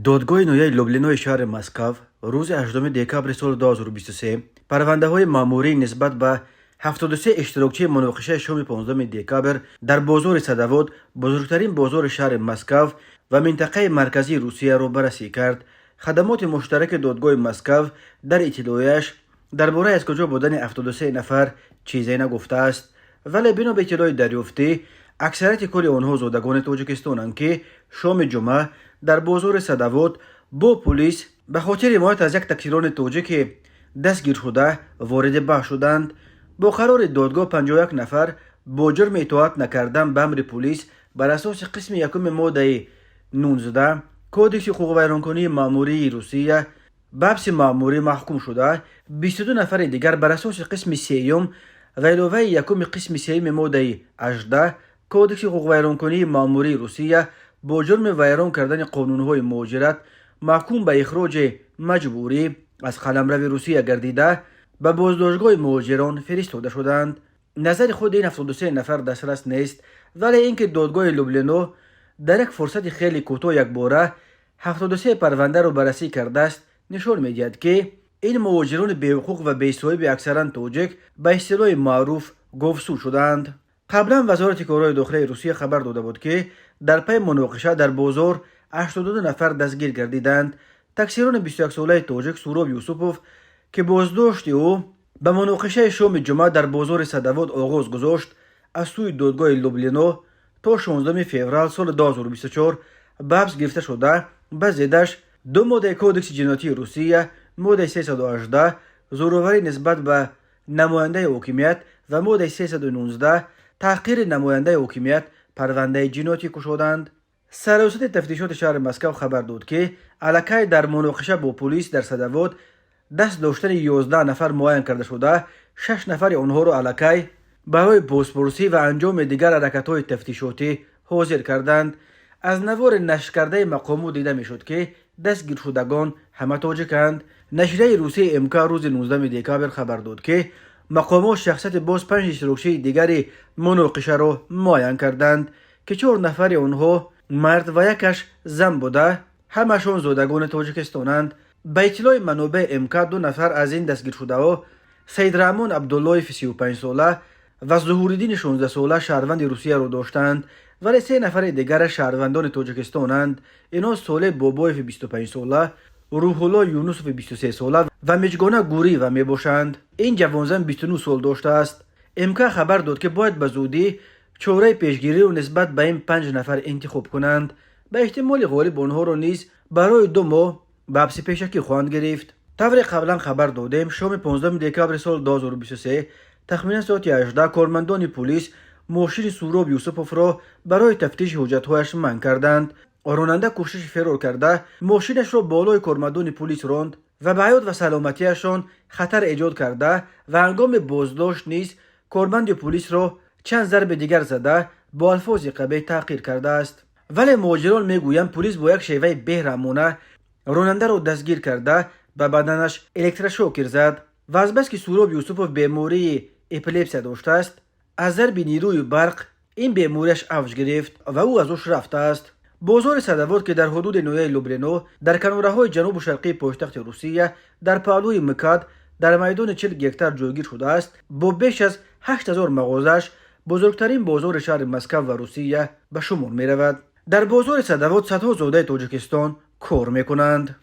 Додгоҳи ноҳияи Люблинои шаҳри Москав рӯзи 8 декабри соли 2023 парвандаҳои маъмурӣ нисбат ба 73 иштирокчии муноқишаи шоми 15 декабр дар бозори Садовод, бузургтарин бозори шаҳри Москав ва минтақаи марказии Русияро баррасӣ кард. Хадамоти муштараки додгоҳи Москав дар иттилояш дар бораи аз куҷо будани 73 нафар чизе нагуфтааст, вале бино ба иттилои дарёфтӣ, аксарияти кулли онҳо зодагони Тоҷикистонанд, ки шоми ҷумъа дар бозори Садовод бо пулис ба хотири ҳимоят аз як таксирони тоҷики дастгиршуда вориди баҳс шуданд. Бо қарори додгоҳ 51 нафар бо ҷурми итоат накардан ба амри пулис бар асоси қисми якуми моддаи 19 Кодекси ҳуқуқвайронкунии маъмурии Русия ба ҳабси маъмурӣ маҳкум шуда, 22 нафари дигар бар асоси қисми сеюм ва иловаи якуми қисми сеюми моддаи 18 Кодекси ҳуқуқвайронкунии маъмурии Русия бо ҷурми вайрон кардани қонунҳои муҳоҷират маҳкум ба ихроҷи маҷбурӣ аз қаламрави Русия гардида, ба боздоштгоҳи муҳоҷирон фиристода шуданд. Назари худи ин 73 нафар дастрас нест, вале ин ки додгоҳи Люблино дар як фурсати хеле кӯтоҳ якбора 73 парвандаро баррасӣ кардааст, нишон медиҳад, ки ин муҳоҷирони беҳуқуқ ва бесоҳиби аксаран тоҷик ба истилоҳи маъруф говсӯ шудаанд. Қаблан Вазорати корҳои дохилаи Русия хабар дода буд, ки дар пайи муноқиша дар бозор 82 нафар дастгир гардиданд. Таксирони 21-солаи тоҷик Суроб Юсупов, ки боздошти ӯ ба муноқишаи шоми ҷумъа дар бозори Садовод оғоз гузошт, аз сӯи додгоҳи Люблино то 16 феврал соли 2024 ба ҳабс гирифта шуда, ба зиддаш ду моддаи Кодекси ҷиноятии Русия, моддаи 318, зӯроварӣ нисбат ба намояндаи ҳокимият, ва моддаи 319, таҳқири намояндаи ҳокимият, парвандаи ҷиноятӣ кушоданд. Сарраёсати тафтишоти шаҳри Москав хабар дод, ки аллакай дар муноқиша бо пулис дар Садовод даст доштани 11 нафар муайян карда шуда, шаш нафари онҳоро аллакай барои бозпурсӣ ва анҷоми дигар ҳаракатҳои тафтишотӣ ҳозир карданд. Аз навори нашркардаи мақомот дида мешуд, ки дастгиршудагон ҳама тоҷиканд. Нашрияи русии МК рӯзи 19 декабр хабар дод, ки мақомот шахсияти боз панҷ иштирокчии дигари муноқишаро муайян карданд, ки чор нафари онҳо мард ва якаш зан буда, ҳамашон зодагони Тоҷикистонанд. Ба иттилои манобеи МК, ду нафар аз ин дастгиршудаҳо, Саидраҳмон Абдуллоев, 35-сола, ва Зуҳуриддини 16-сола, шаҳрванди Русияро доштанд, вале се нафари дигара шаҳрвандони Тоҷикистонанд. Инҳо Солеҳ Бобоеви 25-сола, Рӯҳулло Юнусови 23-сола ва Миҷгона Гуриева мебошанд. Ин ҷавонзан 29 сол доштааст. МК хабар дод, ки бояд ба зудӣ чораи пешгириро нисбат ба ин панҷ нафар интихоб кунанд. Ба эҳтимоли ғолиб, онҳоро низ барои 2 моҳ ба ҳабси пешакӣ хоҳанд гирифт. Тавре қаблан хабар додем, шоми 15 декабри соли 2023 тахминан соати 18 кормандони пулис мошини Суроб Юсуповро барои тафтиши ҳуҷҷатҳояш манъ карданд. Ронанда кӯшиши ферор карда, мошинашро болои кормандони пулис ронд ва ба ҳаёт ва саломатиашон хатар эҷод карда ва ҳангоми боздошт низ корманди пулисро чанд зарби дигар зада, бо алфози қабеҳ таҳқир кардааст. Вале муҳоҷирон мегӯянд, пулис бо як шеваи беҳраҳмона ронандаро дастгир карда, ба баданаш электрошокер зад ва азбаски Суроб Юсупов бемории эпилепсия доштааст, аз зарби нерӯи барқ ин бемориаш авҷ гирифт ва ӯ аз ҳуш рафтааст. Бозори Садовод, ки дар ҳудуди ноҳияи Люблино, дар канораҳои ҷанубу шарқии пойтахти Русия, дар паҳлӯи МКАД, дар майдони 40 гектар ҷойгир шудааст, бо беш аз 8000 мағозааш бузургтарин бозори шаҳри Москав ва Русия ба шумор меравад. Дар бозори Садовод садҳо зодаи Тоҷикистон кор мекунанд.